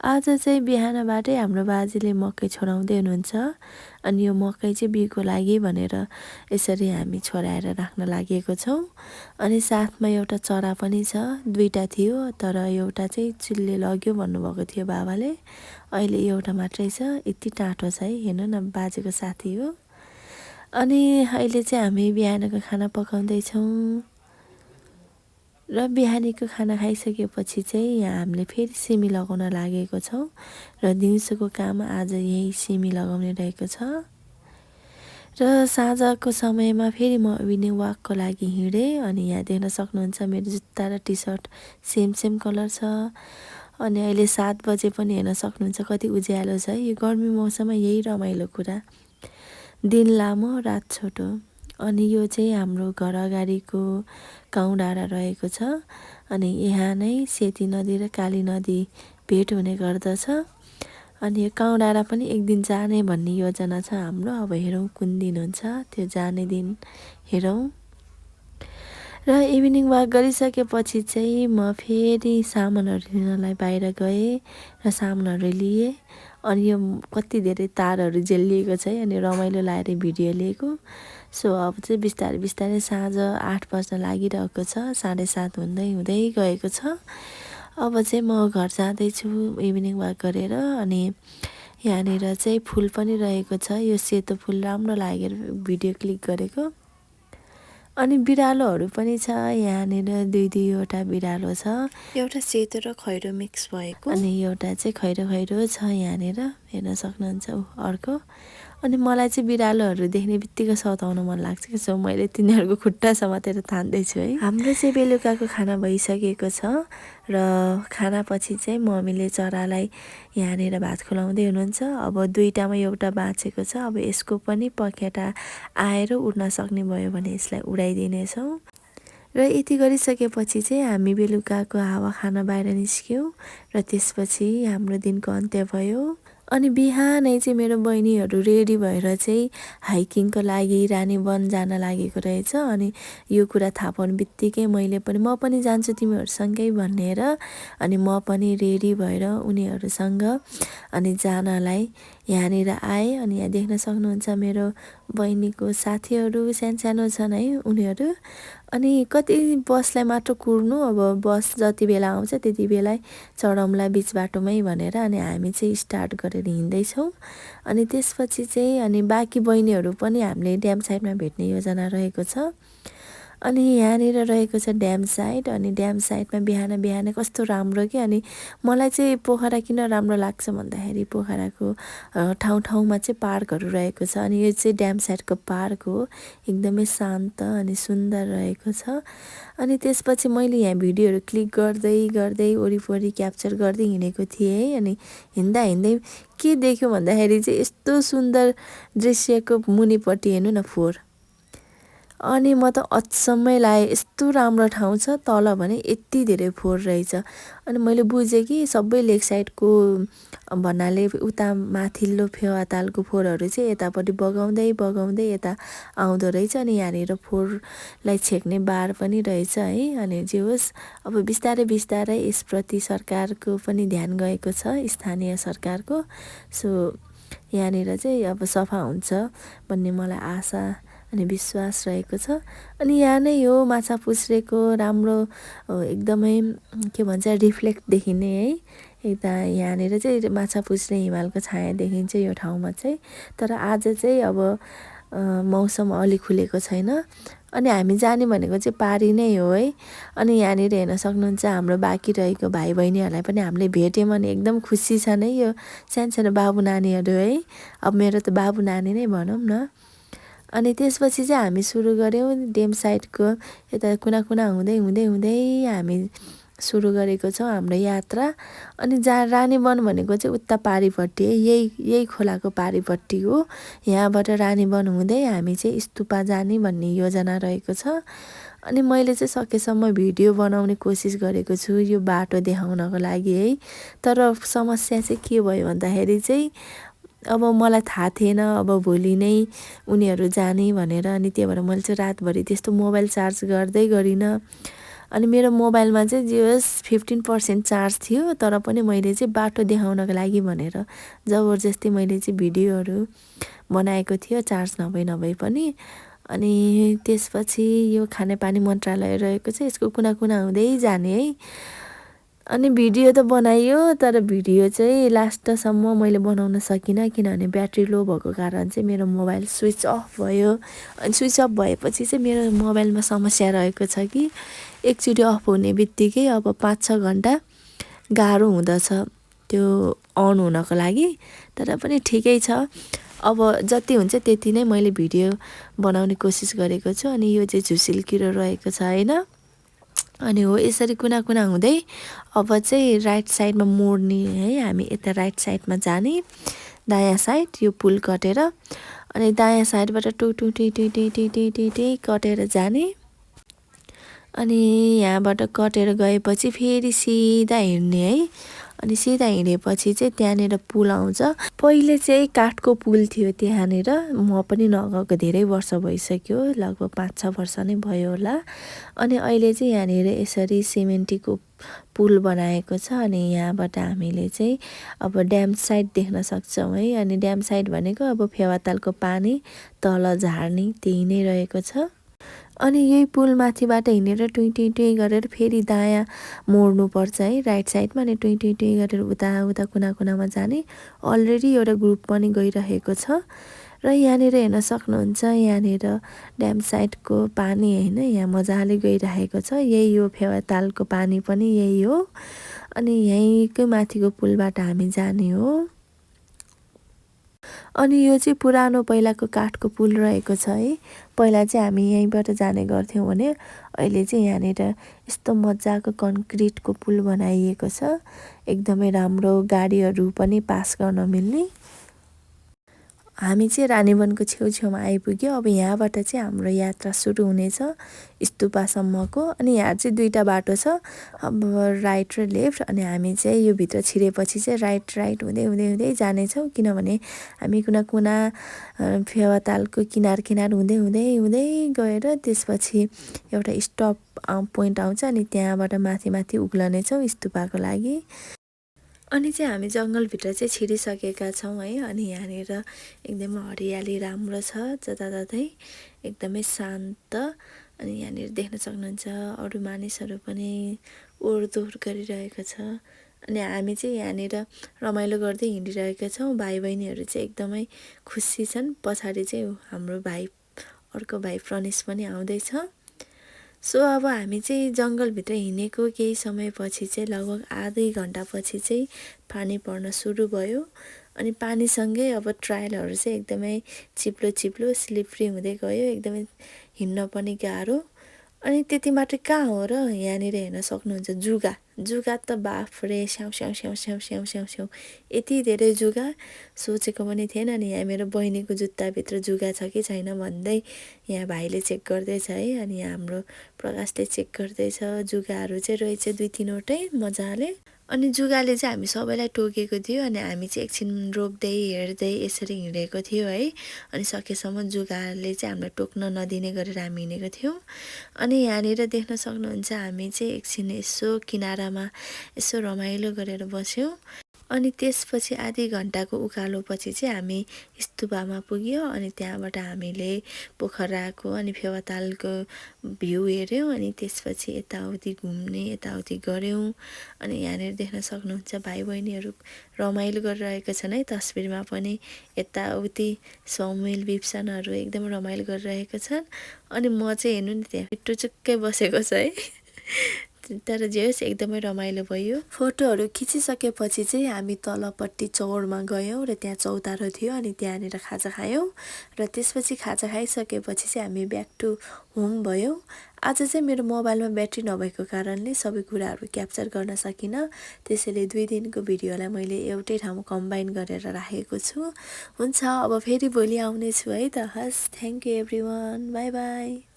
आज चाहिँ बिहानबाटै हाम्रो बाजेले मकै छोडाउँदै हुनुहुन्छ। अनि यो मकै चाहिँ बिउको लागि भनेर यसरी हामी छोडाएर राख्न लागेको छौँ। अनि साथमा एउटा चरा पनि छ, दुईटा थियो, तर एउटा चाहिँ चिलले लग्यो भन्नुभएको थियो बाबाले। अहिले एउटा मात्रै छ, यति टाँटो छ है, हेर्नु न बाजेको साथी हो। अनि अहिले चाहिँ हामी बिहानको खाना पकाउँदैछौँ। र बिहानीको खाना खाइसकेपछि चाहिँ यहाँ हामीले फेरि सिमी लगाउन लागेको छौँ। र दिउँसोको काम आज यही सिमी लगाउने रहेको छ। र साँझको समयमा फेरि म इभिनिङ वाकको लागि हिँडेँ। अनि यहाँ देख्न सक्नुहुन्छ मेरो जुत्ता र टी सर्ट सेम कलर छ। अनि अहिले 7 बजे पनि हेर्न सक्नुहुन्छ कति उज्यालो छ। यो गर्मी मौसममा यही रमाइलो कुरा, दिन लामो रात छोटो। अनि यो चाहिँ हाम्रो घर अगाडिको गाउँ डाँडा रहेको छ। अनि यहाँ नै सेती नदी र काली नदी भेट हुने गर्दछ। अनि यो गाउँ डाँडा पनि एक दिन जाने भन्ने योजना छ हाम्रो। अब हेरौँ कुन दिन हुन्छ, त्यो जाने दिन हेरौँ। र इभिनिङ वाक गरिसकेपछि चाहिँ म फेरि सामानहरू लिनलाई बाहिर गएँ र सामानहरू लिएँ। अनि यो कति धेरै तारहरू जेलिएको छ है, अनि रमाइलो लागेर भिडियो लिएको। सो अब चाहिँ बिस्तारै बिस्तारै साँझ 8 बज्न लागिरहेको छ, 7:30 हुँदै गएको छ। अब चाहिँ म घर जाँदैछु इभिनिङ वाक गरेर। अनि यहाँनिर चाहिँ फुल पनि रहेको छ, यो सेतो फुल राम्रो लागेर भिडियो क्लिक गरेको। अनि बिरालोहरू पनि छ यहाँनिर, दुईवटा बिरालो छ, एउटा सेतो र खैरो मिक्स भएको। अनि एउटा चाहिँ खैरो छ यहाँनिर हेर्न सक्नुहुन्छ अर्को। अनि मलाई चाहिँ बिरालोहरू देख्ने बित्तिकै सताउन मन लाग्छ कि, सो मैले तिनीहरूको खुट्टा समातेर तान्दैछु है। हाम्रो चाहिँ बेलुकाको खाना भइसकेको छ। र खानापछि चाहिँ मम्मीले चरालाई यहाँनिर भात खुवाउँदै हुनुहुन्छ। अब दुईटामा एउटा बाँचेको छ, अब यसको पनि पखेटा आएर उड्न सक्ने भयो भने यसलाई उडाइदिनेछौँ। र यति गरिसकेपछि चाहिँ हामी बेलुकाको हावा खान बाहिर निस्क्यौँ। र त्यसपछि हाम्रो दिनको अन्त्य भयो। अनि बिहानै चाहिँ मेरो बहिनीहरू रेडी भएर चाहिँ हाइकिङको लागि रानीवन जान लागेको रहेछ। अनि यो कुरा थाहा पाउनु बित्तिकै मैले पनि म पनि जान्छु तिमीहरूसँगै भनेर अनि म पनि रेडी भएर उनीहरूसँग अनि जानलाई यहाँनिर आएँ। अनि यहाँ देख्न सक्नुहुन्छ मेरो बहिनीको साथीहरू सानो छन् है उनीहरू। अनि कति बसलाई मात्र कुर्नु, अब बस जति बेला आउँछ त्यति बेला चढौँला बिच बाटोमै भनेर अनि हामी चाहिँ स्टार्ट गरेर हिँड्दैछौँ। अनि त्यसपछि चाहिँ अनि बाँकी बहिनीहरू पनि हामीले ड्याम साइडमा भेट्ने योजना रहेको छ। अनि यहाँनिर रहेको छ ड्याम साइड। अनि ड्याम साइडमा बिहान कस्तो राम्रो कि। अनि मलाई चाहिँ पोखरा किन राम्रो लाग्छ भन्दाखेरि पोखराको ठाउँमा चाहिँ पार्कहरू रहेको छ। अनि यो चाहिँ ड्याम साइडको पार्क हो, एकदमै शान्त अनि सुन्दर रहेको छ। अनि त्यसपछि मैले यहाँ भिडियोहरू क्लिक गर्दै वरिपरि क्याप्चर गर्दै हिँडेको थिएँ है। अनि हिँड्दै के देख्यो भन्दाखेरि चाहिँ यस्तो सुन्दर दृश्यको मुनिपट्टि हेर्नु न फोहोर। अनि म त अचम्मै लाग्यो, यस्तो राम्रो ठाउँ छ तल भने यति धेरै फोहोर रहेछ। अनि मैले बुझेँ कि सबै लेक साइडको भन्नाले उता माथिल्लो फेवातालको फोहोरहरू चाहिँ यतापट्टि बगाउँदै यता आउँदो रहेछ। अनि यहाँनिर फोहोरलाई छेक्ने बार पनि रहेछ है। अनि जे होस् अब बिस्तारै यसप्रति सरकारको पनि ध्यान गएको छ, स्थानीय सरकारको। सो यहाँनिर चाहिँ अब सफा हुन्छ भन्ने मलाई आशा अनि विश्वास रहेको छ। अनि यहाँ नै हो माछापुच्छ्रेको राम्रो एकदमै के भन्छ रिफ्लेक्ट देखिने है। यता यहाँनिर चाहिँ माछापुच्छ्रे हिमालको छाया देखिन्छ यो ठाउँमा चाहिँ। तर आज चाहिँ अब मौसम अलि खुलेको छैन। अनि हामी जाने भनेको चाहिँ पारी नै हो है। अनि यहाँनिर हेर्न सक्नुहुन्छ हाम्रो बाँकी रहेको भाइ बहिनीहरूलाई पनि हामीले भेट्यौँ अनि एकदम खुसी छन् है, यो सानो बाबु नानीहरू है। अब मेरो त बाबु नानी नै भनौँ न। अनि त्यसपछि चाहिँ हामी सुरु गऱ्यौँ ड्याम साइडको यता कुना हुँदै हामी सुरु गरेको छौँ हाम्रो यात्रा। अनि जहाँ रानीवन भनेको चाहिँ उता पारिपट्टि है, यही खोलाको पारिपट्टि हो। यहाँबाट रानीवन हुँदै हामी चाहिँ स्तुपा जाने भन्ने योजना रहेको छ। अनि मैले चाहिँ सकेसम्म भिडियो बनाउने कोसिस गरेको छु यो बाटो देखाउनको लागि है। तर समस्या चाहिँ के भयो भन्दाखेरि चाहिँ अब मलाई थाहा थिएन अब भोलि नै उनीहरू जाने भनेर। अनि त्यही भएर मैले चाहिँ रातभरि त्यस्तो मोबाइल चार्ज गर्दै गरिनँ। अनि मेरो मोबाइलमा चाहिँ जे होस् 15% चार्ज थियो, तर पनि मैले चाहिँ बाटो देखाउनको लागि भनेर जबरजस्ती मैले चाहिँ भिडियोहरू बनाएको थियो चार्ज नभई पनि। अनि त्यसपछि यो खानेपानी मन्त्रालय रहेको छ, यसको कुना कुना हुँदै जाने है। अनि भिडियो त बनाइयो, तर भिडियो चाहिँ लास्टसम्म मैले बनाउन सकिनँ, किनभने ब्याट्री लो भएको कारण चाहिँ मेरो मोबाइल स्विच अफ भयो। अनि स्विच अफ भएपछि चाहिँ मेरो मोबाइलमा समस्या रहेको छ कि एकचोटि अफ हुने बित्तिकै अब 5-6 घन्टा गाह्रो हुँदछ त्यो अन हुनको लागि। तर पनि ठिकै छ, अब जति हुन्छ त्यति नै मैले भिडियो बनाउने कोसिस गरेको छु। अनि यो चाहिँ झुसिल किरो रहेको छ होइन। अनि हो यसरी कुना कुना हुँदै अब चाहिँ राइट साइडमा मोड्ने है, हामी यता राइट साइडमा जाने, दायाँ साइड यो पुल कटेर। अनि दायाँ साइडबाट टु कटेर जाने। अनि यहाँबाट कटेर गएपछि फेरि सिधा हिँड्ने है। अनि सिधा हिँडेपछि चाहिँ त्यहाँनिर पुल आउँछ। पहिले चाहिँ काठको पुल थियो त्यहाँनिर, म पनि नगएको धेरै वर्ष भइसक्यो, लगभग 5-6 वर्ष नै भयो होला। अनि अहिले चाहिँ यहाँनिर यसरी सिमेन्टीको पुल बनाएको छ। अनि यहाँबाट हामीले चाहिँ अब ड्याम साइड देख्न सक्छौँ है। अनि ड्याम साइड भनेको अब फेवातालको पानी तल झार्ने त्यही नै रहेको छ। अनि यही पुल माथिबाट हिँडेर टुई गरेर फेरि दायाँ मोड्नुपर्छ है राइट साइडमा। अनि टुई गरेर उता कुना कुनामा जाने। अलरेडी एउटा ग्रुप पनि गइरहेको छ। र यहाँनिर हेर्न सक्नुहुन्छ, यहाँनिर ड्याम साइडको पानी होइन, यहाँ मजाले गइरहेको छ। यही हो फेवातालको पानी पनि यही हो। अनि यहीँकै माथिको पुलबाट हामी जाने हो। अनि यो चाहिँ पुरानो पहिलाको काठको पुल रहेको छ है। पहिला चाहिँ हामी यहीँबाट जाने गर्थ्यौँ भने अहिले चाहिँ यहाँनिर यस्तो मजाको कन्क्रिटको पुल बनाइएको छ, एकदमै राम्रो, गाडीहरू पनि पास गर्न मिल्ने। हामी चाहिँ रानीवनको छेउछेउमा आइपुग्यो। अब यहाँबाट चाहिँ हाम्रो यात्रा सुरु हुनेछ स्तुपासम्मको। अनि यहाँ चाहिँ 2टा बाटो छ, अब राइट र लेफ्ट। अनि हामी चाहिँ यो भित्र छिरेपछि चाहिँ राइट हुँदै हुँदै हुँदै जानेछौँ, किनभने हामी कुना कुना फेवातालको किनार हुँदै हुँदै हुँदै गएर त्यसपछि एउटा स्टप पोइन्ट आउँछ। अनि त्यहाँबाट माथि उक्लनेछौँ स्तुपाको लागि। अनि चाहिँ हामी जङ्गलभित्र चाहिँ छिरिसकेका छौँ है। अनि यहाँनिर एकदमै हरियाली राम्रो छ, जताततै एकदमै शान्त। अनि यहाँनिर देख्न सक्नुहुन्छ अरू मानिसहरू पनि ओहोरदोहोर गरिरहेको छ। अनि हामी चाहिँ यहाँनिर रमाइलो गर्दै हिँडिरहेका छौँ। भाइ बहिनीहरू चाहिँ एकदमै खुसी छन्। पछाडि चाहिँ हाम्रो अर्को भाइ प्रनिस पनि आउँदैछ। सो अब हामी चाहिँ जङ्गलभित्र हिँडेको केही समयपछि चाहिँ लगभग आधै घन्टापछि चाहिँ पानी पर्न सुरु भयो। अनि पानीसँगै अब ट्रायलहरू चाहिँ एकदमै चिप्लो स्लिप्री हुँदै गयो, एकदमै हिँड्न पनि गाह्रो। अनि त्यति मात्रै कहाँ हो र, यहाँनिर हेर्न सक्नुहुन्छ जुगा त बाफरे स्याउ स्याउ यति धेरै जुगा, सोचेको पनि थिएन। अनि यहाँ मेरो बहिनीको जुत्ताभित्र जुगा छ कि छैन भन्दै यहाँ भाइले चेक गर्दैछ है। अनि यहाँ हाम्रो प्रकाशले चेक गर्दैछ, जुगाहरू चाहिँ रहेछ 2-3वटै मजाले। अनि जुगाले चाहिँ हामी सबैलाई टोकेको थियो। अनि हामी चाहिँ एकछिन रोक्दै हेर्दै यसरी हिँडेको थियो है। अनि सकेसम्म जुगाले चाहिँ हामीलाई टोक्न नदिने गरेर हामी हिँडेको थियौँ। अनि यहाँनिर देख्न सक्नुहुन्छ हामी चाहिँ एकछिन यसो किनारामा यसो रमाइलो गरेर बस्यौँ। अनि त्यसपछि आधी घन्टाको उकालोपछि चाहिँ हामी स्तुपामा पुग्यौँ। अनि त्यहाँबाट हामीले पोखराको अनि फेवातालको भ्यू हेऱ्यौँ। अनि त्यसपछि यताउति घुम्ने यताउति गऱ्यौँ। अनि यहाँनिर देख्न सक्नुहुन्छ भाइ बहिनीहरू रमाइलो गरिरहेका छन् है। तस्बिरमा पनि यताउति सौमेल बिप्सनहरू एकदम रमाइलो गरिरहेका छन्। अनि म चाहिँ हेर्नु नि त्यहाँ टुचुक्कै बसेको छ है। तर जे होस् एकदमै रमाइलो भयो। फोटोहरू खिचिसकेपछि चाहिँ हामी तलपट्टि चौरमा गयौँ र त्यहाँ चौतारो थियो। अनि त्यहाँनिर खाजा खायौँ र त्यसपछि खाजा खाइसकेपछि चाहिँ हामी ब्याक टु होम भयौँ। आज चाहिँ मेरो मोबाइलमा ब्याट्री नभएको कारणले सबै कुराहरू क्याप्चर गर्न सकिनँ, त्यसैले 2 दिनको भिडियोलाई मैले एउटै ठाउँमा कम्बाइन गरेर राखेको छु। हुन्छ, अब फेरि भोलि आउनेछु है त। हस्, thank you everyone, by by.